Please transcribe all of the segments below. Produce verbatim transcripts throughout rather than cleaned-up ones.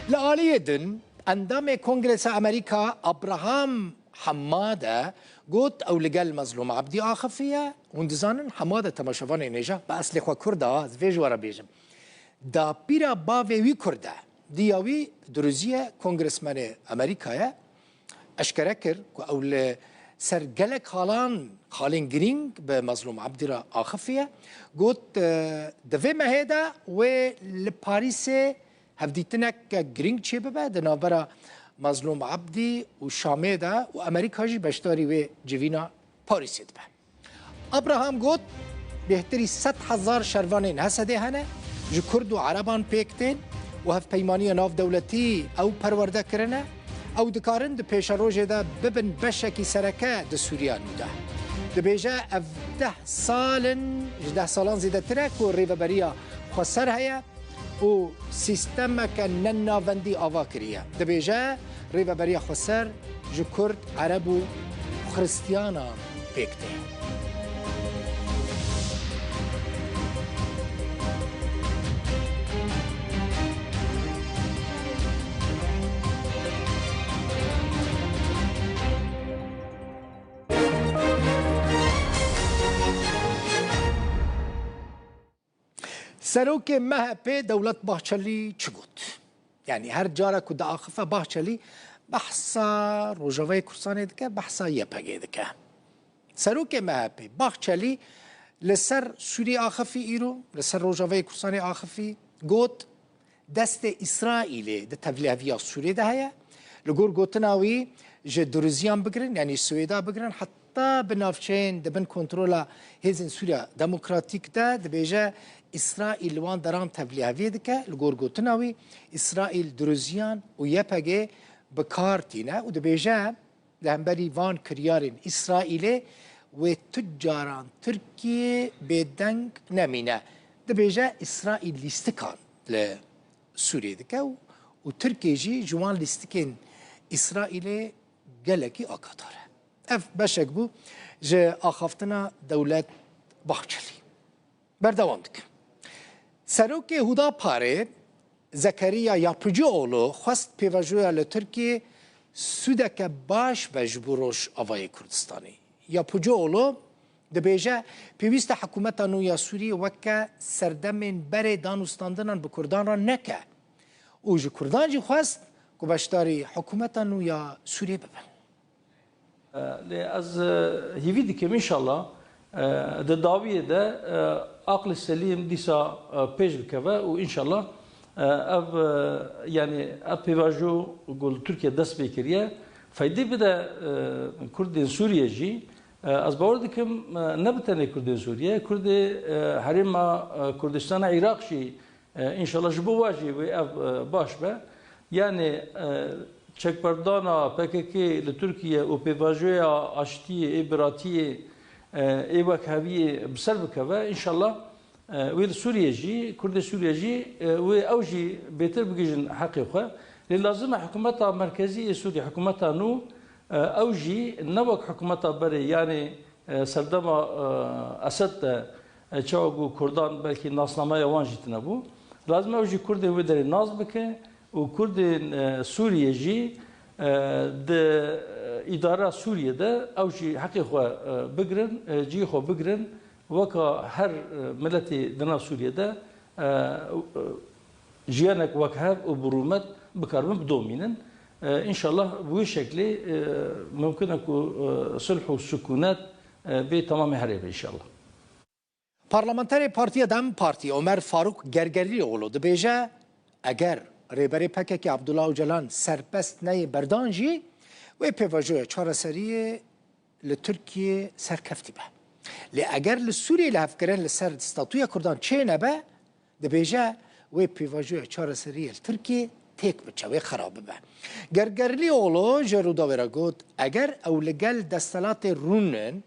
Li aliyê din, endamê Kongresa Amerîka Abraham Hemade got, ew li gel Mezlûm Ebdî axifiye. Hûn dizanin, Hemade temaşevanên hêja bi eslê xwe Kurd e, ez vê ji we re bêjim. Dapîra bavê wî Kurd e. Diya wî Duruzî ye, kongresmenê Amerîka ye. Eşkere kir ku ew li ser gelek xalan, xalên girîng bi Mezlûm Ebdî re axifiye. Got, e, di vê mehê de wê li Parîsê hevdîtineke girîng çêbibe di navbera Mezlûm Ebdî û Şamê de û Amerîka jî beşdarî wê civîna Parîsê dibe. Abraham got, bêhtirî sed hezar şervanên Hesedê hene, ji Kurd û Ereban pêk tên û hevpeymaniya navdewletî ew perwerde kirine. Ew dikarin di pêşerojê de bibin beşekî sereke di Sûriya nû de. Dibêje, ev deh sal in, ji deh salan zêdetir e ku Rêveberiya Xweser heye û sîstemeke nenavendî ava kiriye. Dibêje, Rêveberiya Xweser ji Kurd, Ereb û Xiristiyanan pêk tê. Serokê M H P Dewlet Bahçelî çi got? Yanî her cara ku diaxife Bahçelî behsa Rojavayê Kurdistanê dike, behsa Y P G dike. Serokê M H P Bahçelî li ser Sûriyê axifî îro, li ser Rojavayê Kurdistanê axifî, got, destê Îsraîlê di tevlîheviya Sûriyê de heye. Li gor gotina wî, ji Duruziyan bigirin, yanî Swêda bigirin, heta bi navçeyên di bin kontrola Hêzên Sûriya Demokratîk de, dibêje Îsraîl li wan deran tevlîheviyê dike. Li gor gotina wî, Îsraîl Duruziyan û Y P G bi kar tîne û dibêje, li hemberî van kiryarên Îsraîlê wê tu caran Tirkiyê bêdeng nemîne. Dibêje Îsraîl lîstikan li Sûriyê dike û, û Tirkiye jî ji wan lîstikên Îsraîlê gelekî agahdar e. Ev beşek bû ji axaftina Dewlet Bahçelî. Berdewam dikim. Serokê Hudaparê Zekeriya Yapıcıoğlu xwest pêvajoya li Tirkiyê sûdeke baş be ji bo Rojavayê Kurdistanê. Yapıcıoğlu dibêje, pêwîst e hikûmeta nû ya Sûriyê weke serdemên berê danûstandinan bi Kurdan re neke û ji Kurdan jî xwest ku beşdarî hikûmeta nû ya Sûriyê bibin. E, lê ez, e, hîvî dikim, înşallah, e, di dawiyê de, e, aqlê selîm dîsa, e, pêş bikeve û înşallah, e, ev, e, yanî ev pêvajo ku li Tirkiye dest pê kiriye, feydê bide, e, Kurdên Sûriye jî. E, ez bawer dikim, e, ne bi tenê Kurdên Sûriye, Kurdê, e, herêma, e, Kurdistana Iraq jî E, înşallah ji bo we jî wê ev, e, baş be. Yanî, e, çekberdana P K K li Tirkiye û pêvajoya aştiyê, ê biratiyê, e, ê wekheviyê bi ser bikeve, înşallah, e, wê li Sûriye jî, Kurdê Sûriye jî, e, wê ew jî bêtir bigihîjin heqê xwe. Lê lazim e hikûmeta merkezî ê Sûriyê, hikûmeta nû, e, ew jî ne wek hikûmeta berê, yanî e, serdema, e, Esed de, e, çawa ku Kurdan belkî nasnameya wan jî tune bû. Lazim e ew jî Kurdên wê derê nas bike û Kurdên, e, Sûriyê jî, e, di, e, îdara Sûriyê de ew jî heqê xwe, e, bigirin, e, cihê xwe bigirin, weka her, e, miletê di nav Sûriyê de, e, e, jiyanek wekhev û bi rûmet bikaribin bidomînin. E, înşallah bi wî şeklê, e, mumkin e ku, e, sulh û sikûnet, e, bê temamê herê be înşallah. Parlamenterê Partiya DEM Partî Omer Faruk Gergerlioğlu dibêje, eger rêberê P K K Abdullah Ocalan serbest neyê berdan jî, wê pêvajoya çareseriyê li Tirkiyê serkeftî be. Lê eger li Sûriyê lihevkirin li ser statûya Kurdan çênebe, dibêje, wê pêvajoya çareseriyê li Tirkiyê têk biçe, wê xera bibe. Gergerlioğlu ji Rûdawê re got, eger ew li gel desthilatê rûnin,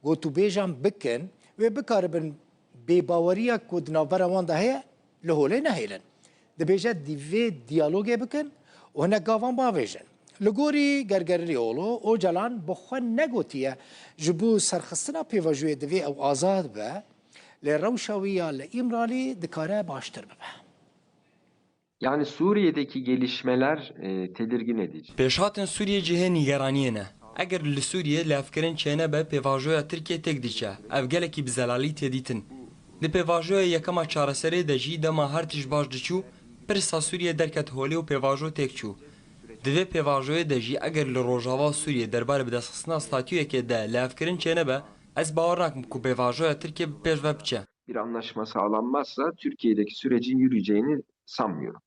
gotûbêjan bikin, wê bikaribin bêbaweriya ku di navbera wan de heye, li holê nehêlin. Dibêje divê diyalogê bikin û hinek gavan bavêjin. Li gorî Gergerlioğlu, Ocalan bi xwe negotiye ji bo serxistina pêvajoyê divê ew azad be, lê rewşa wî ya li Îmralî dikare baştir bibe. Yani Suriye'deki gelişmeler e, tedirgin edici. Pêşhatin Sûriyê cihê nîgeraniyê ne. Eger li Sûriyê lêvkirin çênebe, pêvajoya Tirkiyê têk diçe. Ev gelekî bi zelalî tê dîtin. Di pêvajoya yekema çareserê de jî dema her tişt baş diçû, pirsa Sûriyê derket holê û pêvajo têk çû. Di vê pêvajoyê de jî eger li Rojava Sûriyê derbarê bidestxistina statûyekê de lêvkirin çênebe, ez bawer nakim ku pêvajoya Tirkiyê bi pêş ve biçe. Bir anlaşma sağlanmazsa Türkiye'deki sürecin yürüyeceğini sanmıyorum.